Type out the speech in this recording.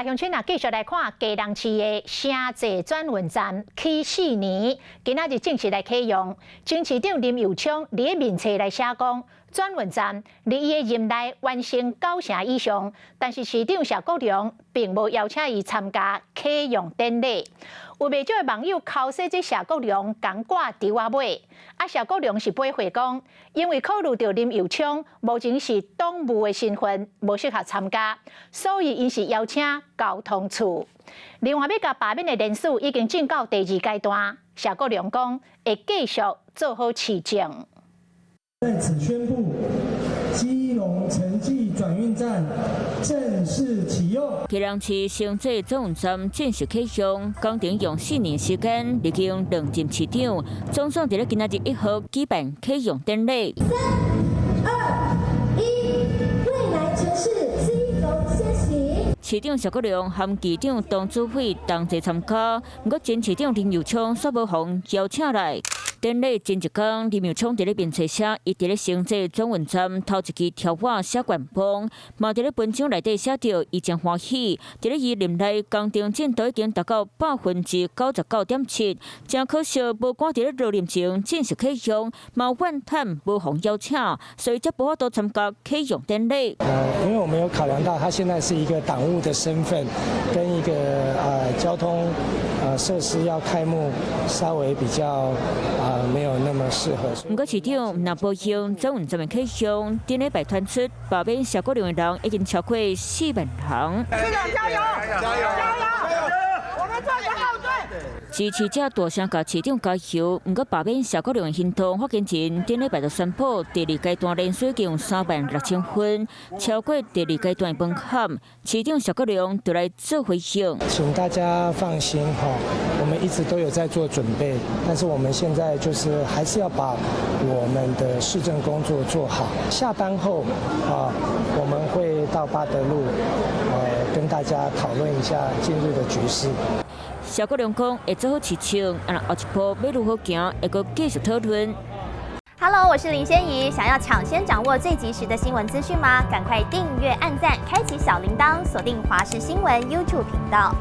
鄉親啊，繼續來看基隆市的城際轉運站起4年，今仔日正式來啟用。前市長林右昌佇面冊來寫講，轉運站佇伊的任內完成九成以上，但是市長謝國樑並無邀請伊參加啟用典禮。有袂少的網友剾洗這謝國樑共掛柱仔尾，啊謝國樑是回回講，因為考慮著林右昌目前是黨務的身份，無適合參加，所以𪜶是邀請交通處。另外，欲共罷免的連署已經進到第二階段，謝國樑講會繼續做好市政。在此宣布，基隆城際轉運站正式啟用。基隆市城際轉運站正式啟用，工程用4年時間，歷經兩任市長，總算佇咧今仔日1號舉辦啟用典禮。三、二、一，未來城市基隆先行。市長謝國樑和議長董主委同齊參加，毋過前市長林右昌煞無予邀請來。典禮前一工，林右昌佇咧面冊寫，伊佇咧城際轉運站頭一支柱仔寫願望，嘛佇咧文章內底寫著伊誠歡喜，佇咧伊任內工程進度已經達到99.7%，誠可惜無趕佇咧落任前正式啟用，嘛怨嘆無予邀請，所以才無法度參加啟用典禮。因為我們有考量到，他現在是一個黨務的身份，跟一個交通設施要開幕，稍微比較沒有那麼適合。毋過市長若無幸轉運站的啟用，頂禮拜傳出罷免謝國樑的人已經超過4萬人。市長加油！加油！加油！我們做你後盾。支持者大聲共市長加油，毋過罷免謝國樑的行動發言人頂禮拜就宣布，第二階段連署已經有3萬6千份，超過第二階段的門檻，市長謝國樑就來做回應。請大家放心哈，我們一直都有在做準備，但是我們現在就是還是要把我們的市政工作做好。下班後啊，我們會到八德路，跟大家討論一下近日的局勢。謝國樑講會做好市政，啊，後一步欲如何行，會閣繼續討論。 Hello，我是林仙怡，想要搶先掌握最及時的新聞資訊嗎？趕快訂閱、按讚、開啟小鈴鐺，鎖定華視新聞 YouTube 頻道。